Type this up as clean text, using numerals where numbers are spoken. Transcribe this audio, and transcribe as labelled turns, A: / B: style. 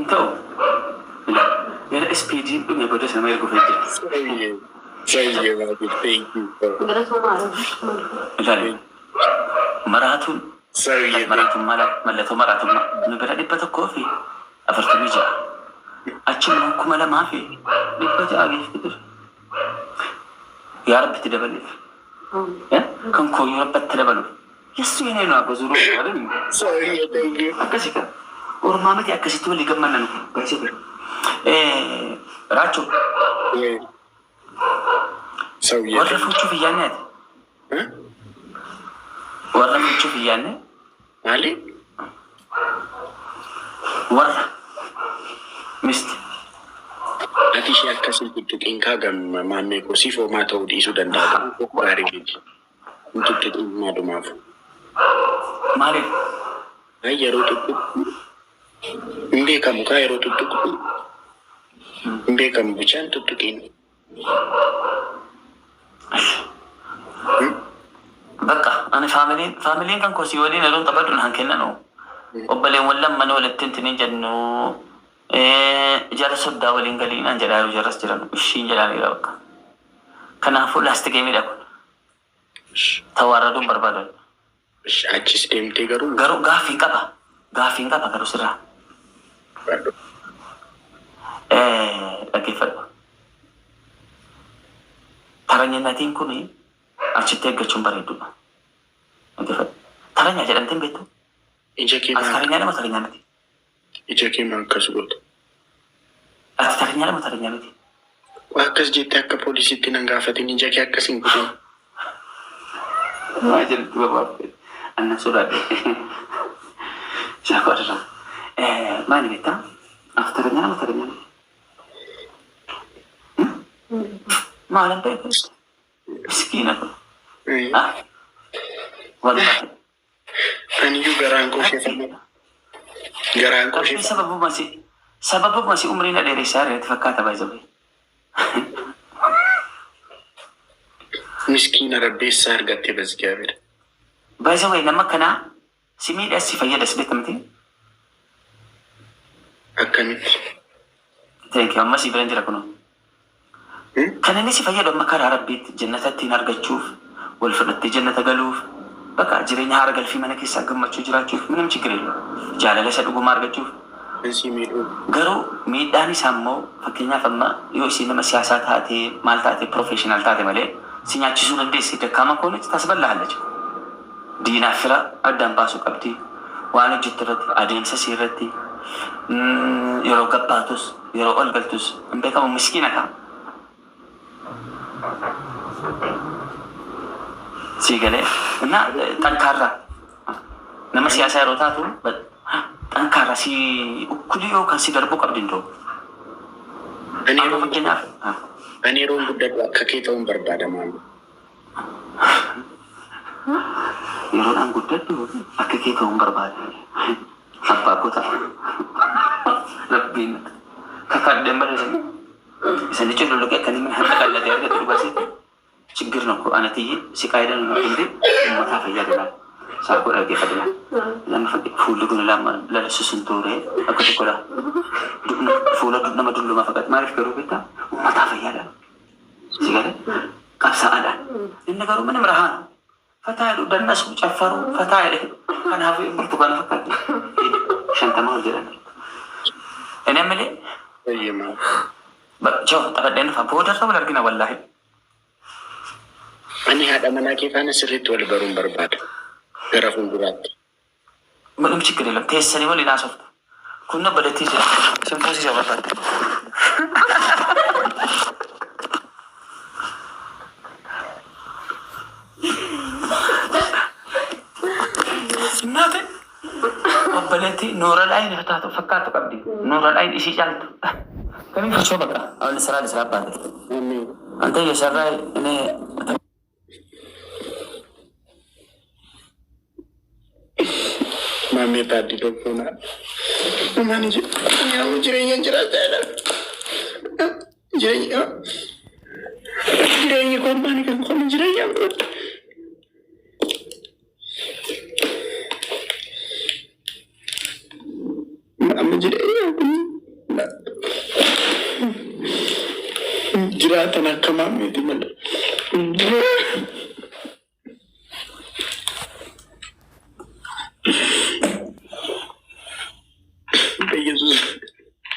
A: Hin ta'u. Ila gara ispiidiin dhume boodas nama erguuf jira.
B: Sayyee. Sayyee baay'ee. Thank you.
A: Ilaali. Maraatuun
B: Sayyee.
A: maraatummaa laal mallattoo maraatummaa nu bira 146. Achi immoo 2600 geessitu ture. Yaa Rabbi itti dabaleef. Kan koo yoo Rabbi itti dabaluuf. Yesu የኔ ነው አበዙሮ አይደል?
B: Sayyee thank you.
A: Akkasi kan ormaa miti akkasitti walii gammannan baay'ee. Raachuu
B: Sayyee.
A: warra fuuchuuf iyyaanne ati warra fuuchuuf iyyaanne
B: Maali?
A: warra misti
B: Ati ishee akkasii tuttuqiin kaa gamma maammee koo siif homaa ta'uu dhiisuu danda'a. Gaarii miti. Hin tuttuqiin maadumaaf.
A: Maaliif?
B: Ay yeroo tuttuqu hin beekamu kaa yeroo tuttuqu hin beekamu bichaan tuttuqiin.
A: Bakka ani faamiliin kan koo si waliin yeroon taphadhu naan kennanu. Obboleewwan lamman walitti intini jennu jara soddaa waliin galii naan jedhaa yeroo jarras jiran ishiin jedhaaniidha bakka. Kanaafuu last gameiidha kun. Tawaarraduun barbaadan.
B: Achis deemtee garuu.
A: Garuu gaaffii qaba. Gaaffiin qaba garuu sirraa. Dhaggeeffadhu. Taranyanatiin kun achitti eeggachuun bareedduudha. Dhaggeeffadhu. Taranyaa jedhamtee hin beektu?
B: Ija kee
A: Ati
B: maal
A: taranyaa nama taranyaa miti?
B: Ija kee maal akkas goota?
A: Ati taranyaa nama taranyaa miti?
B: Waa akkas jettee akka poolisiitti nan gaafatin, ija kee akkas hin godhin.
A: Maa jedhutti barbaadde. Annan sodaadhe. Shaakoo adara. Maali beektaa? Ati taranyaa nama taranyaa miti? Maalan beeku? Miskiina kun. Ah, wallahi.
B: Aniyyuu garaan koo ishee garaan koo
A: Rabbi
B: ishee
A: sababuma si umrii na dheeressaa irratti fakkaata baay'ee.
B: Miskiina rabbeessaa argatte bazgiyaabedha.
A: Baay'ee nama kanaa si miidhas si fayyadas beekta miti.
B: Akkamitti?
A: Thank you. Amma si biran jira kunoo. Kan inni si fayyadu amma karaa rabbiitti jannata ittiin argachuuf, wal fudhattee jannata galuuf, bakka jireenya haara galfii mana keessaa gammachuu jiraachuuf ምንም ችግር የለውም. Jaalala isa dhugumaa argachuuf.
B: Si miidhuu.
A: Garuu miidhaan isaa immoo fakkeenyaaf amma yoo isin nama siyaasaa taate, maal taate, professional taate malee si nyaachisuu dandeessi. Dakkaama koonich tasballahallach. Diinaaf fira addaan baasuu qabdi. Waan hojjettu irratti, adeemsa isii irratti, yeroo gabbaatus, yeroo ol galtus hin beekamu miskiina ta'a. Sii galee እና ጠንካራ nama siyaasaa yeroo taatu ጠንካራ si ukkulii yookaan si darbuu qabdi indoo.
B: Ani
A: Amma
B: yeroo
A: fakkeenyaaf
B: ani yeroon guddadhu akka kee ta'uun barbaada maama.
A: Yeroodhaan guddadhu akka kee ta'uun barbaada. Abbaa koo ta'a. Rabbiin kakadheen barreessan. Isaan jechuun lolloqee akka inni hanga qallatee argatu dhugaasi. ችግር ነው እኮ አነትዬ ሲቃይደን ነው እንዴ uummataa fayyadama saakoo dhaggeeffadha. Lama fuulli kun lama lalasusun tooree akka tokkodha. Fuula nama dullumaa fakkaata. Maaliif garuu beektaa uummataa fayyada. Si galee qabsaa'aadhaan. Inni garuu ምንም ረሃ ነው. ፈታ jedhu dannasu caffaru fataa jedhe kanaaf burtukaana fakkaatti. 50 ol jedhan. Inni ammallee
B: Fayyee maama.
A: Choo taphadheen dhufa boodarra wal argina wallaahi.
B: Ani haadha manaa kee faana sirriitti wal baruun barbaada. Gara fuulduraatti.
A: ምንም ችግር የለም. Teessanii waliin haasoftu. Kun obboleettii jira. Isin fuusisa barbaadde. Naate obboleettii Nuura Laayin taatu fakkaatu qabdi. Nuura Laayin ishii caaltu. Kamiin fuushoo በቃ አሁን ስራ ልስራ አባቴ። አንተ እየሰራ እኔ
B: Maammee taaddii tokko naa. Maani jireenya jiraachaa jira. Jireenya jireenyi koo maani kan kun jireenya godha. Amma jireenya kun Jiraatan akka maammeeti malee.